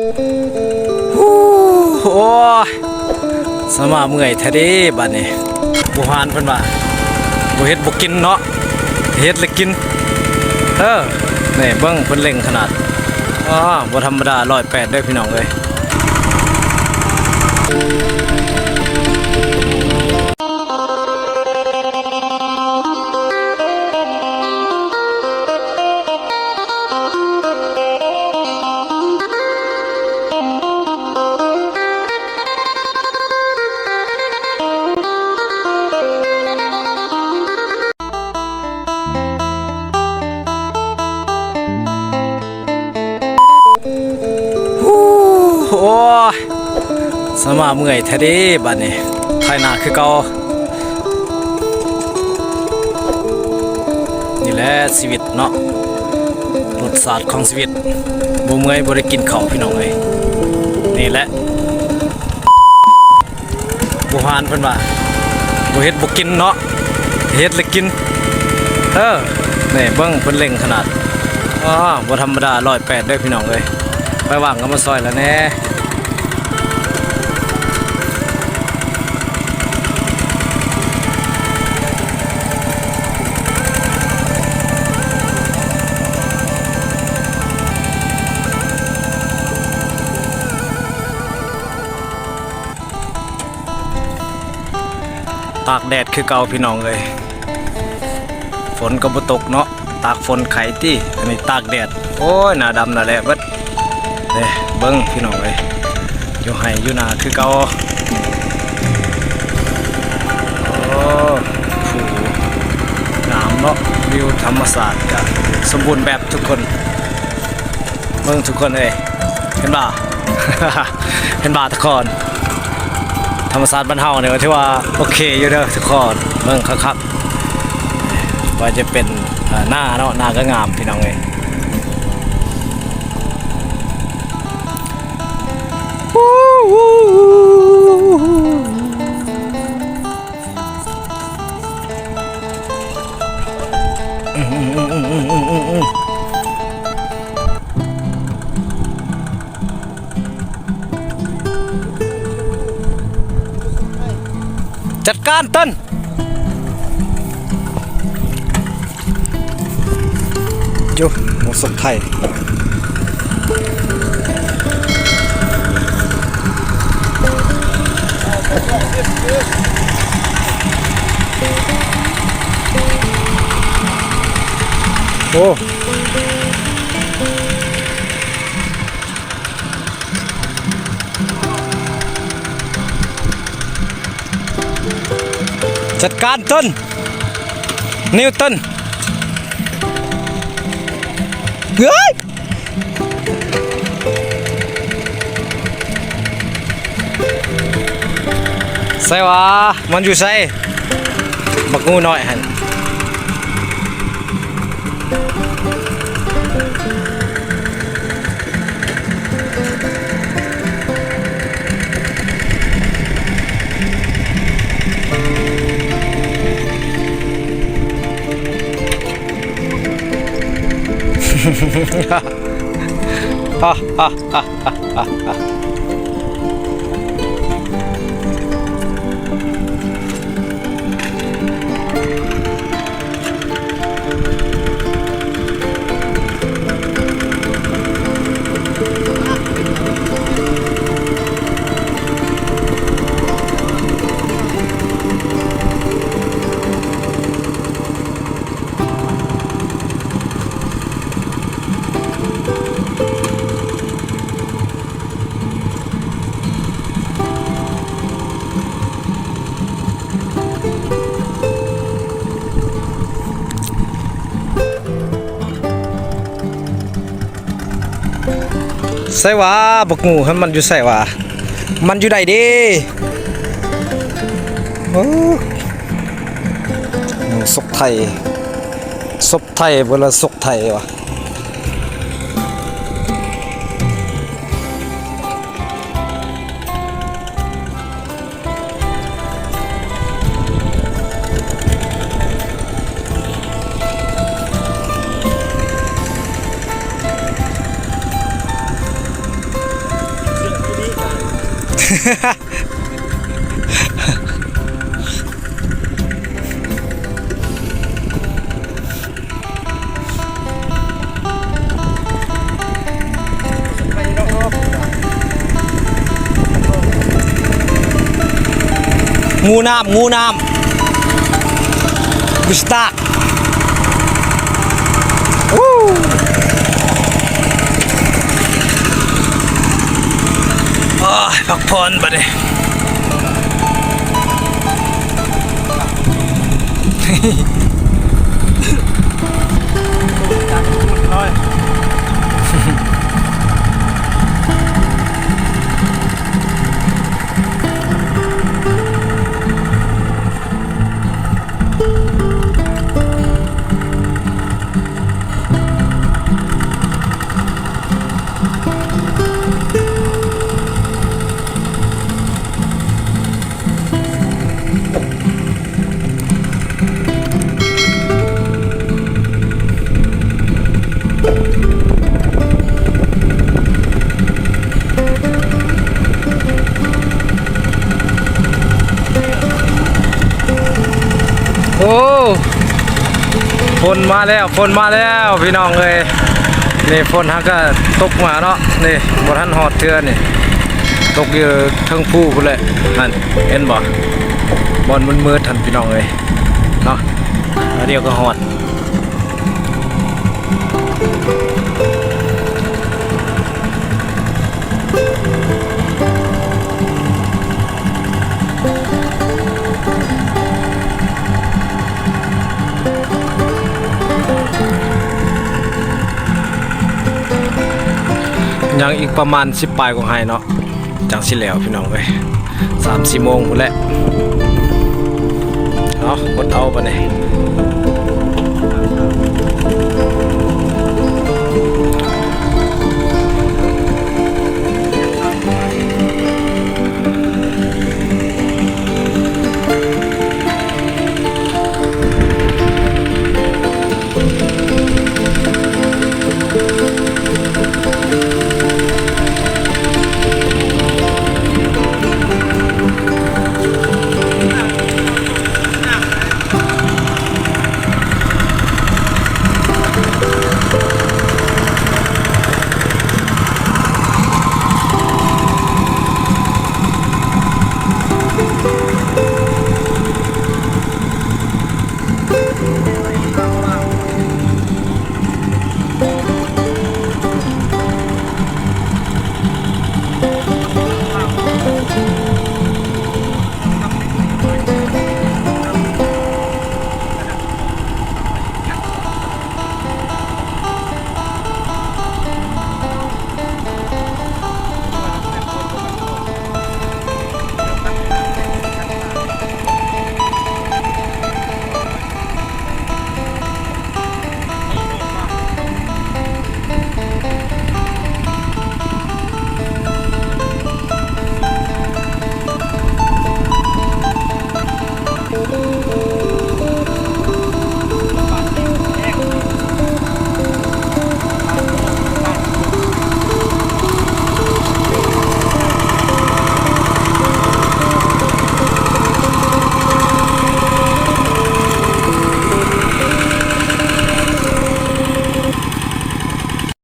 ໂອ້ ໂອ້ຍ ສະມາເມື່ອຍແທ້ເດ້ບາດນີ້. ບູຮານເພິ່ນວ່າ ບໍ່ເຮັດບໍ່ກິນເນາະ ເຮັດແລ້ວກິນ. ເອີ ນີ້ເບິ່ງເພິ່ນເລັ່ງຂະໜາດ. ອ້າ ບໍ່ທຳມະດາ ຮ້ອຍແປດເດີ້ພີ່ນ້ອງເອີຍ. ໂອ້ ໂອ້ຍ ສະມາເມື່ອຍແທ້ເດ້ບາດນີ້ ໄຖນາຄືເກົ່າ. ນີ້ແຫຼະຊີວິດເນາະ ລົດຊາດຂອງຊີວິດ ບໍ່ເມື່ອຍບໍ່ໄດ້ກິນເຂົ້າພີ່ນ້ອງເອີຍ. ນີ້ແຫຼະ ບູຮານເພິ່ນວ່າ ບໍ່ເຮັດບໍ່ກິນເນາະ ເຮັດແລ້ວກິນ. ເອີ ນີ້ເບິ່ງເພິ່ນເລັ່ງຂະໜາດ. ອ້າ ບໍ່ທຳມະດາ ຮ້ອຍແປດເດີ້ພີ່ນ້ອງເອີຍ. ໄປວ່າງກໍມາຊ່ອຍລະແດ່. ຕາກແດດຄືເກົ່າພີ່ນ້ອງເອີຍ ຝົນກໍບໍ່ຕົກເນາະ. ຕາກຝົນໄຄຕິ ອັນນີ້ຕາກແດດ. ໂອ້ຍ ໜ້າດຳໜ້າແຫຼະເບິດເດ້. ເບິ່ງພີ່ນ້ອງເອີຍ ຢູ່ໄຮ່ຢູ່ນາຄືເກົ່າ. ໂອ້ ພູງາມເນາະ ວິວທຳມະຊາດກະສົມບູນແບບທຸກຄົນ. ເບິ່ງທຸກຄົນເອີຍ ເຫັນບໍ່ ເຫັນບໍ່ທຸກຄົນ? ທຳມະຊາດບ້ານເຮົານີ້ກໍຖືວ່າໂອເຄຢູ່ເດີທຸກຄົນ. ເບິ່ງຄັກໆ ວ່າຈະເປັນ ເອີ ນາເນາະ ນາກໍງາມພີ່ນ້ອງເອີຍ. ຈັດການເຕີນ. ຢູ່ໝູສົກໄທ ໂອ້. ຈັດການເຕີນ ນິວເຕີນ. ເຮີ້ຍ ໃສຫວາ ມັນຢູ່ໃສ ບັກງູນ້ອຍຫັ້ນ? ໃສຫວາ ບັກງູຫັ້ນ ມັນຢູ່ໃສຫວາ? ມັນຢູ່ໃດເດ? ໂອ້ ສົບໄທ ສົບໄທ ບໍ່ລະສົກໄທຫວາ? ໂ ງູນ້ຳ ງູນ້ຳ Bushtark. ໂອ້ຍ ພັກຜ່ອນບັດນີ້. ໂອ້ ຝົນມາແລ້ວ ຝົນມາແລ້ວ ພີ່ນ້ອງເອີຍ. ນີ້ຝົນຫາກະຕົກມາເນາະ ນີ້ບໍ່ທັນຮອດເທື່ອນີ້ ຕົກຢູ່ເທິງພູພຸ້ນແຫຼະ. ຫັ້ນ ເຫັນບໍ່ ບ່ອນມືດໆຫັ້ນ ພີ່ນ້ອງເອີຍເນາະ ດຽວກໍຮອດ. ຍັງອີກປະມານສິບປາຍກວ່າໄຮ່ເນາະ ຈັ່ງຊິແລ້ວ ພີ່ນ້ອງເອີຍ. ສາມສີ່ໂມງພຸ້ນແຫຼະ. ເອົາ ກົດເອົາບາດນີ້.